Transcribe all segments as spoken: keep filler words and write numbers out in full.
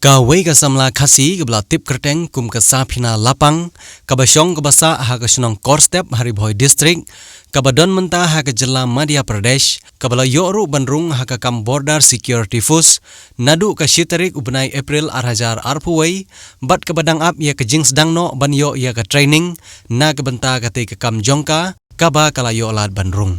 Kawei ka samla Khasi kaba la tip kyrteng kum ka Saphina Lapang, kaba shong kaba sah ha ka shnong Korstep ha Ri Bhoi District, kaba don mynta ha ka jylla Madhya Pradesh, kaba la ïoh ruh ban rung ha ka kam Border Security Force naduh ka shi tarik u bnai April ar hajar arphew wei, bad kaba dang ap ïa ka jingsdang noh ban ïoh ïa ka training na ka bynta katei ka kam jong ka, kaba ka la ïoh lad ban rung.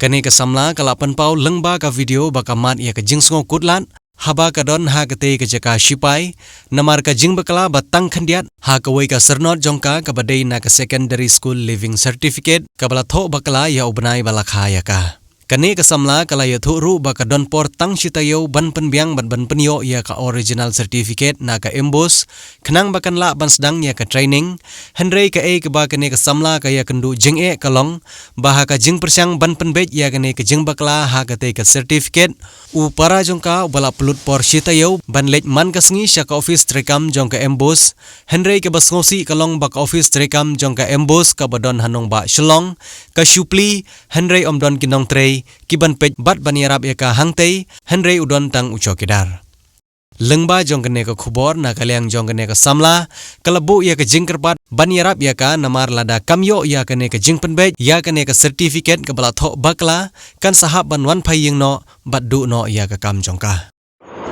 Kane ka samla ka la pynpaw lyngba ka video ba ka mad ïa ka jingsngew kut lad haba ka don ha katei ka jaka shipai, namar ka jingbakla ba tang khyndiat ha kawei ka syrnod jong ka kaba dei na ka Secondary School Leaving Certificate, kaba la thoh bakla ïa u bnai ba la kha ïa ka. Kane ka samla ka la ïathuh ruh ba ka don por tang shi taïew ban pynbiang bad ban pynïoh ïa ka original certificate na ka MBOSE, khnang ba kan lah ban sdang ïa ka training, hynrei kaei kaba kane ka samla ka ïakynduh jingeh ka long ba ha ka jingpyrshang ban pynbeit ïa kane ka jingbakla ha katei ka certificate, u para jong ka uba la pynlut por shi taïew ban leit man ka sngi sha ka office treikam jong ka MBOSE, hynrei kaba sngewsih ka long ba ka office treikam jong ka MBOSE kaba don ha nongbah Shillong ka shu plie, hynrei ym don ki nongtrei ki ban peit bad ban ïarap ïa ka hangtei, hynrei u don tang u chowkidar. Lyngba jong kane ka khubor, na ka liang jong kane ka samla ka la buh ïa ka jingkyrpad ban ïarap ïa ka, namar lada kam ïoh ïa kane ka jingpynbeit ïa kane ka certificate kaba la thoh bakla, kan sa hap ban wan phai ïing noh bad duh noh ïa ka kam jong ka.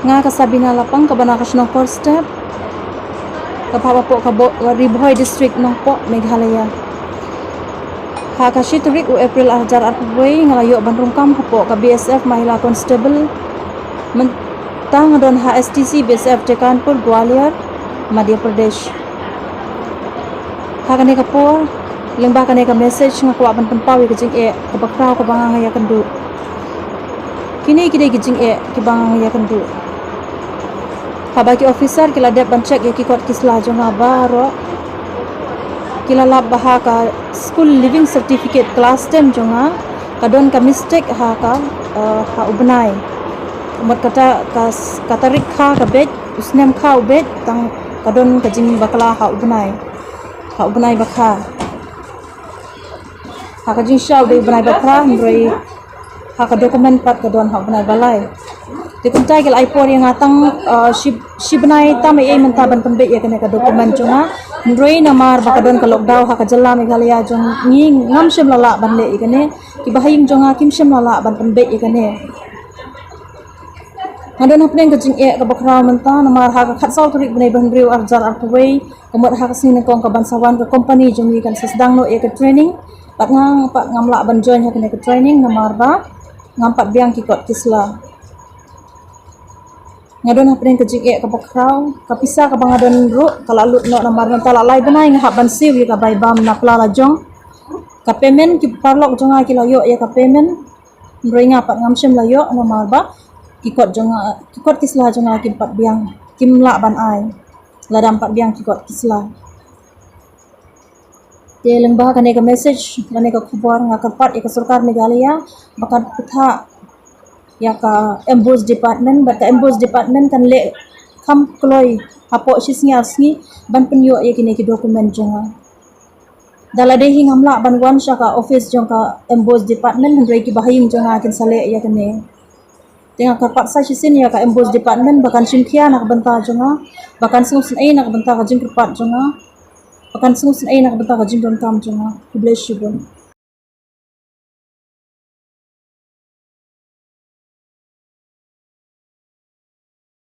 Nga ka Sabina Lapang, kaba na ka shnong Korstep, kaba hap hapoh ka Bo-, Ri Bhoi District, Nongpoh, Meghalaya. Ha ka shi tarik u April ar hajar arphew wei nga la ïoh ban rung kam hapoh ka BSF Mahila Constable, mynta nga don ha STC BSF Tekkanpur, Gwalior, Madhya Pradesh. Ha kane ka por, lyngba kane ka message, nga kwah ban pynpaw ïa ka jingeh kaba khraw kaba nga ïakynduh. Kine ki dei ki jingeh kiba nga ïakynduh. Haba ki officer ki la dep ban check ïa ki kot ki sla jong nga baroh, ki la lap ba ha ka School Leaving Certificate class ten jong nga ka don ka mistake ha ka, eh, ha u bnai. Mut kata ka s-, ka tarik kha ka beit, u snem kha u beit, tang ka don ka jingbakla ha u bnai. Ha u bnai ba kha. Ha ka jingshisha u dei u bnai ba phra, hynrei ha ka document pat ka don ha u bnai ba lai. Te kumta ki la ai por ïa nga tang, uh, shi, shi bnai tam ei ei mynta ban pynbeit ïa kane ka document jong nga. Hynrei namar ba ka don ka lockdown ha ka jylla Meghalaya jong ngi, ngam shym la lah ban leh ïa kane. Kiba ha ïing jong nga kim shym la lah ban pynbeit ïa kane. Nga don hapdeng ka jingeh kaba khraw mynta namar ha ka khatsaw tarik bnai ba hynriew ar hajar arphew wei, ka mut ha ka sngi nyngkong ka ban sa wan ka company jong ngi kan sa sdang noh ïa ka training. Bad nga pat ngam lah ban join ha kane ka training namar ba ngam pat biang ki kot ki sla. Nga don hapdeng ka jingeh kaba khraw, ka pisa kaba nga don ruh ka la lut noh namar mynta la lai bnai nga hap ban siew ïa ka bai bam na pla la jong. Ka payment, ki paralok jong nga ki la ïoh ïa ka payment. Hynrei nga pat ngam shym la ïoh namar ba ki kot jong nga, ki kot ki sla jong nga kim pat biang, kim lah ban ai lada ym pat biang ki kot ki sla. Te lyngba kane ka message, kane ka khubor, nga kyrpad ïa ka sorkar Meghalaya ba kan pyntha ïa ka MBOSE department, bad ka MBOSE department kan leh kham kloi hapoh shi sngi ar sngi ban pynïoh ïa kine ki document jong nga. Da lade hi ngam lah ban wan sha ka office jong ka MBOSE department, hynrei kiba ha ïing jong nga kin sa leh ïa kane. Te nga kyrpad sa shisien ïa ka MBOSE department ba kan shim khia na ka bynta jong nga, ba kan sngewsynei na ka bynta ka jingkyrpad jong nga, ba kan sngewsynei na ka bynta ka jingdonkam jong nga. Khublei shibun.